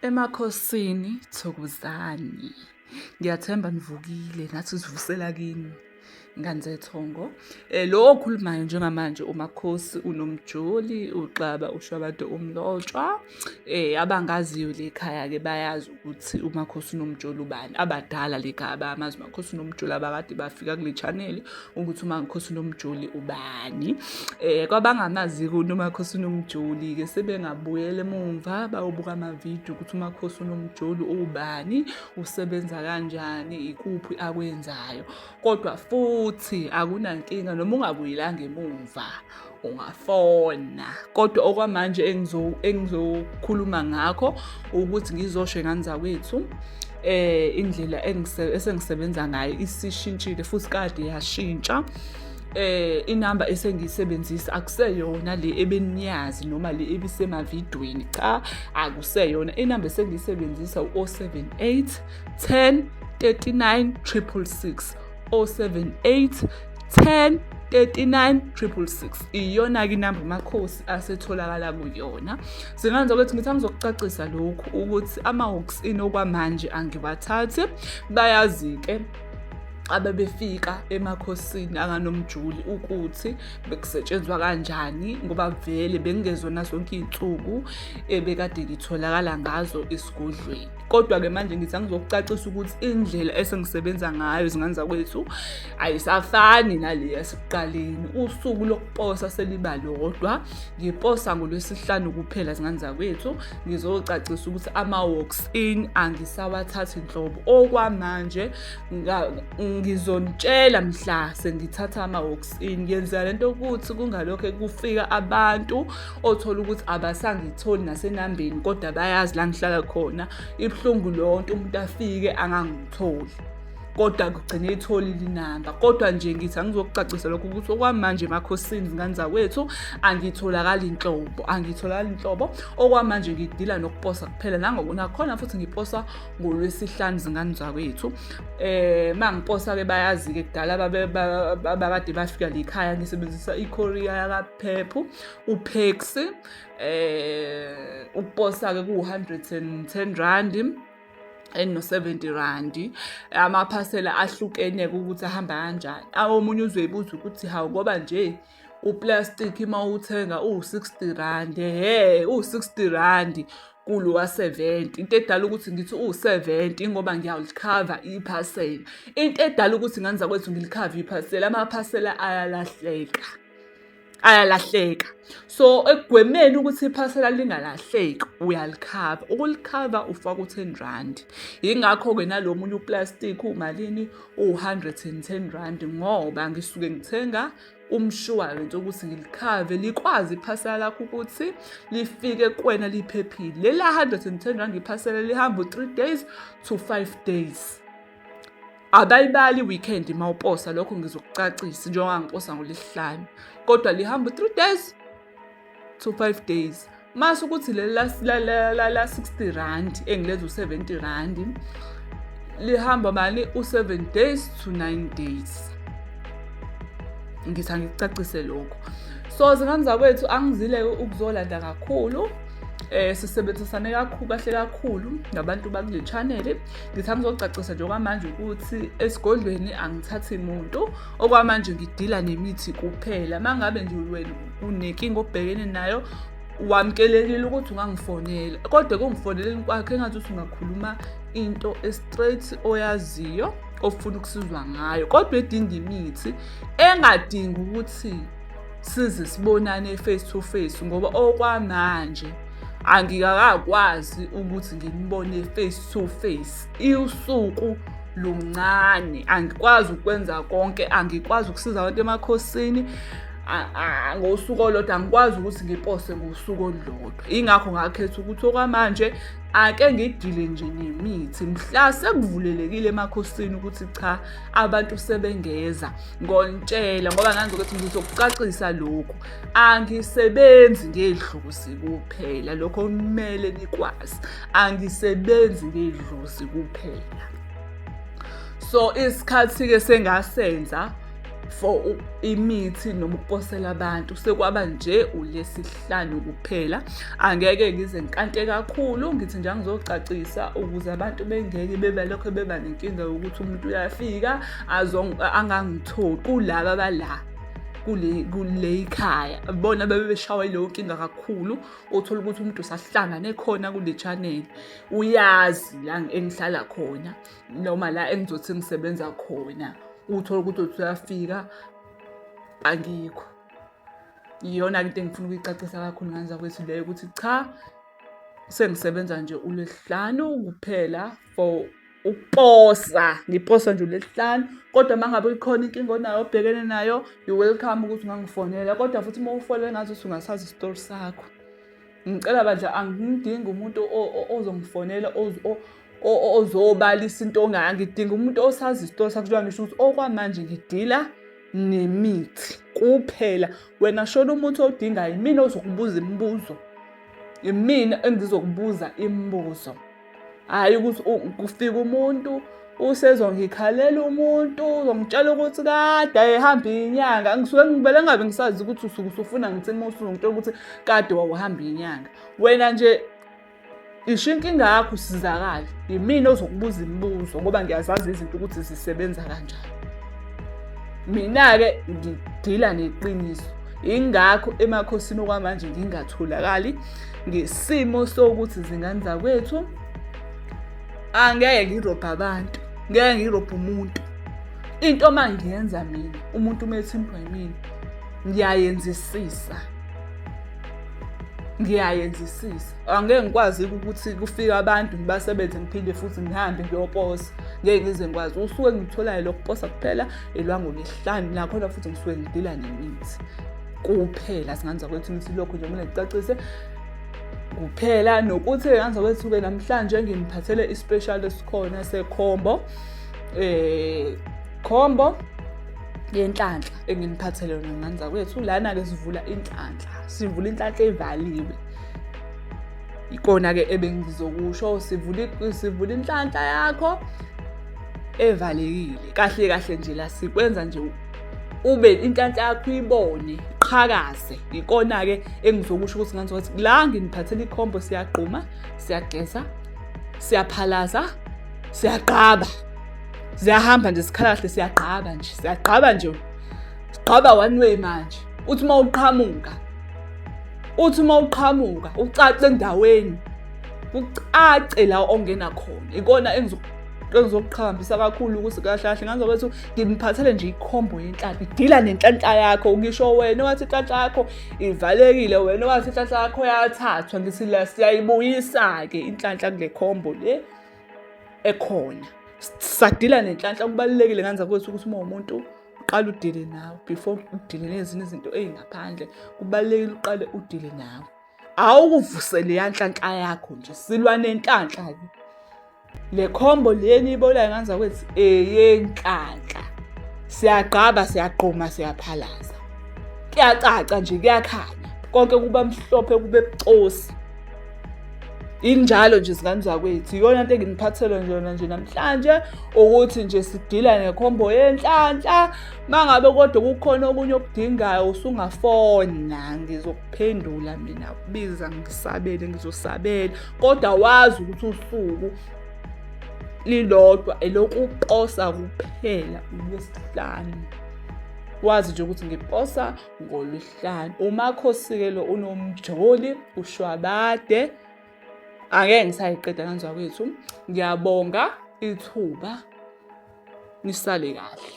Emakhosini thokozani. Ngiyathemba nivukile nathi sivusela kini. Ngane zethongo. Lo okhulumayo njengamanje uMakhosi uNomjoli uXaba uShwabade uMlotshwa. Abangaziyo le khaya-ke bayazi ukuthi uMakhosi uNomjoli ubani. Abadala le khaya bayamazi uMakhosi uNomjoli abakade bafika kule channel ukuthi uMakhosi uNomjoli ubani. Kwabangamazi-ke uMakhosi uNomjoli-ke sebengabuyela emumva bayobuka amavidiyo ukuthi uMakhosi uNomjoli ubani, usebenza kanjani, ikuphi akwenzayo. Kodwa futhi akunankinga noma ungabuyelanga emumva ungafona. Kodwa okwamanje engizokhuluma ngakho ukuthi ngizosho ngane zakwethu indlela esengisebenza ngayo isishintshile futhi kade yashintsha. Inamba esengiyisebenzisa akuseyona le ebeniyazi noma le ebisemavidweni, cha, akuseyona. Inamba esengiyisebenzisa u-078 10 39 666, 078 10 39 666 iyona-ke inamba uMakhosi asetholakala kuyona. Zingane zakwethu, ngithi angizokucacisa lokhu ukuthi ama-walks in okwamanje angiwathathi. Bayazi-ke abebefika emakhosini akaNomjuli ukuthi bekusetshenzwa kanjani, ngoba vele bengingezona zonke iy'nsuku ebekade ngitholakala ngazo esigodlweni. Kodwa-ke manje ngithi angizokucacisa ukuthi indlela esengisebenza ngayo, zingane zakwethu, ayisafani nale yasekuqaleni. Usuku lokuposa seliba lodwa, ngiposa ngoLwesihlanu kuphela, zingane zakwethu. Ngizocacisa ukuthi ama-walks in angisawathathi nhlobo okwamanje. Ngizonitshela mhla sengithatha ama-walks in. Ngiyenzela lento ukuthi kungalokho kufika abantu othola ukuthi abasangitholi nasenambeni kodwa bayazi la ngihlala khona. Ibuhlungu leyo nto, umuntu afike angangitholi kodwa kugcine etholile inamba. Kodwa nje ngithi angizokucacisa lokho ukuthi okwamanje emakhosini, zingane zakwethu, angitholakali inhlobo, angitholakali inhlobo okwamanje. Ngidila nokuposa kuphela, nakhona futhi ngiposa ngoLwesihlanu, zingane zakwethu. Mangiposa ke bayazi-ke kudala babakade bafika le khaya, ngisebenzisa i-courier yakaPep, uPaxi. Ukuposa-ke ku-110 rand and no-70 rand. Amaphasela ahlukene-ke ukuthi ahamba kanjani. Omunye uzoyibuza ukuthi hawu, ngoba nje uplastic uma uwuthenga uwu-60 rand, hhe, uwu-60 rand kulo wa-70. Into edala ukuthi ngithi uwu-70 ingoba ngiyalikhava iphasela. Into edala ukuthi, ngane zakwethu, ngilikhave iphasela, amaphasela ayalahleka, ayalahleka. So ekugwemeni ukuthi iphasela lingalahleki uyalikhava. Ukulikhava ufaka u-10 rand. Yingakho-ke nalo munye uplastic umalini? Uwu-110 rand, ngoba ngisuke ngithenga umshwalense ukuthi ngilikhave, likwazi iphasela lakho ukuthi lifike kuwena liphephile. Lela 110 rand iphasela lihamba u-3 days to 5 days. Abayibali weekend uma uposa, lokho ngizokucacisa njengoba ngiposa ngoLwesihlanu, kodwa lihamba u-3 days to 5 days. Mase ukuthi leli la 60 rand engilenza u-70 rand lihamba mali u-7 days to 9 days. Ngithi angikucacise lokho. So zingane zakwethu, angizile ukuzolanda kakhulu. Sisebenzisane kakhulu kahle kakhulu nabantu bakule channel. Ngithi angizocacisa nje okwamanje ukuthi esigodlweni angithathi muntu okwamanje, ngidila nemithi kuphela. Mangabe nje wena unenkinga obhekene nayo, wamukelekile ukuthi ungangifonela, kodwa kungifoneleni kwakho engathi ukuthi ungakhuluma into e-straight oyaziyo ofuna ukusizwa ngayo, kodwa edinga imithi, engadingi ukuthi size sibonane face to face, ngoba okwamanje angikakakwazi ukuthi nginibone face to face. Usuku luncane, angikwazi ukwenza konke, angikwazi ukusiza abantu emakhosini ngosuku olodwa, angikwazi ukuthi ngipose ngosuku olulodwa. Ingakho ngakhetha ukuthi okwamanje ake ngidile nje nemithi. Mhla sekuvulelekile emakhosini ukuthi cha, abantu sebengeza, ngonitshela, ngoba ngangizokuthi ngizokucacisa lokhu. Angisebenzi ngedlozi kuphela, lokho kumele nikwazi, angisebenzi ngedlozi kuphela. So isikhathi-ke sengasenza For imithi noma ukuposela abantu sekwaba nje ulesihlanu kuphela. Angeke ngize ngikante kakhulu, ngithi nje angizocacisa ukuze abantu bengeke bebe lokho beba nenkinga yokuthi umuntu uyafika angangitholi kulaba bala kule ikhaya bona bebe beshawa ileyo nkinga kakhulu. Uthola ukuthi umuntu usahlangane khona kule channel, uyazi la engihlala khona noma la engizothi ngisebenza khona, uthole ukuthi uthi uyafika angikho. Iyona into engifuna ukuyicacisa kakhulu ngane zakwethu leyo, ukuthi cha, sengisebenza nje uLwesihlanu kuphela for ukuposa, ngiposa nje uLwesihlanu. Kodwa uma ngabe ikhona inkinga onayo obhekene nayo, you welcome ukuthi ungangifonela. Kodwa futhi uma ufonela ngazuthi ungasazi isitori sakho. Ngicela bandla, angimdingi umuntu ozongifonela ozobalisa into ongayo, ngidinga umuntu osazi isitori sakho. Njengoba ngisho ukuthi okwamanje ngidila nemithi kuphela, wena shona umuthi owudingayo, imina ozokubuza imibuzo, imina engizokubuza imibuzo. Hhayi ukuthi kufika umuntu usezongikhalela, umuntu uzongitshela ukuthi kade ehamba inyanga. Ngisuke ngivele ngabe ngisazi ukuthi usuke usufuna ngithini uma usuzongitshela ukuthi kade wawuhamba inyanga. Wena nje isho inkinga yakho usizakale, yimina ozokubuza imibuzo ngoba ngiyazazi izinto ukuthi zisebenza kanjani. Mina-ke ngidila neqiniso, ingakho emakhosini okwamanje ngingatholakali ngesimo sokuthi zingane zakwethu angeke ngirobhe abantu, ngeke ngirobhe umuntu. Into uma ngiyenza mina, umuntu uma ethintwa yimina, ngiyayenzisisa, ngiyayenzisisa. Angeke ngikwazi ukuthi kufike abantu ngibasebenze ngiphinde futhi ngihambe ngiyoposa, ngeke ngize ngikwazi. Usuke ngitholayo lokuposa kuphela elwangolwesihlanu, nakhona futhi ngisuke ngidila nemithi kuphela. Singane zakwethu, ngithi lokho nje kumele ngicacise kuphela. Nokuthi ngane zakwethu-ke namhlanje nginiphathele i-special esikhona sekhombo, khombo yenhlanhla enginiphathele yona ngane zakwethu. Lana-ke sivula inhlanhla, sivula inhlanhla evaliwe. Ikona-ke ebengizokusho, sivula inhlanhla yakho evalekile kahle kahle nje. La sikwenza nje ube inhlanhla yakho ibone iqhakaze. Ikona-ke engizokusho ukuthi ngane zakwethu la nginiphathele ikhombo, siyagquma, siyageza, siyaphalaza, siyaqaba, ziyahamba nje, sikhala kahle, siyagqaba nje, siyagqaba nje, sigqaba one way. Manje uthi uma uqhamuka, uthi uma uqhamuka ucace endaweni, kucace la ongena khona. Ikona engizokuqhakambisa kakhulu ukuthi kahle kahle ngane zakwethu nginiphathele nje ikhombo yenhlanhla. Idila nenhlanhla yakho. Ngisho wena wathi inhlanhla yakho ivalekile, wena wathi inhlanhla yakho yathathwa, ngithi la siyayibuyisa-ke inhlanhla kule khombo le ekhona. Sadila nenhlanhla. Kubalulekile ngane zakwethu ukuthi uma umuntu uqale udile nawe before udile nezinye izinto ey'ngaphandle. Kubalulekile uqale udile nawe, awukuvuse leya nhlanhla yakho nje. Silwa nenhlanhla-ke. Le khombo le niyibonayo ngane zakwethu eyenhlanhla. Siyagqaba, siyagquma, siyaphalaza, kuyacaca nje, kuyakhanya konke, kuba mhlophe, kube bucosi. Injalo nje zingane zakwethu, iyona nto enginiphathele nje yona nje namhlanje, ukuthi nje sidila nekhombo yenhlanhla. Mangabe kodwa kukhona okunye okudingayo, usungafona, ngizokuphendula mina, kubiza ngisabele, ngizosabela. Kodwa wazi ukuthi usuku lilodwa elokuposa kuphela, uLwesihlanu. Wazi nje ukuthi ngiposa ngoLwesihlanu. Umakhosi-ke lo unomjoli ushwabade, angeke ngisayiqeda ngane zakwethu. Ngiyabonga ithuba, nisale kahle.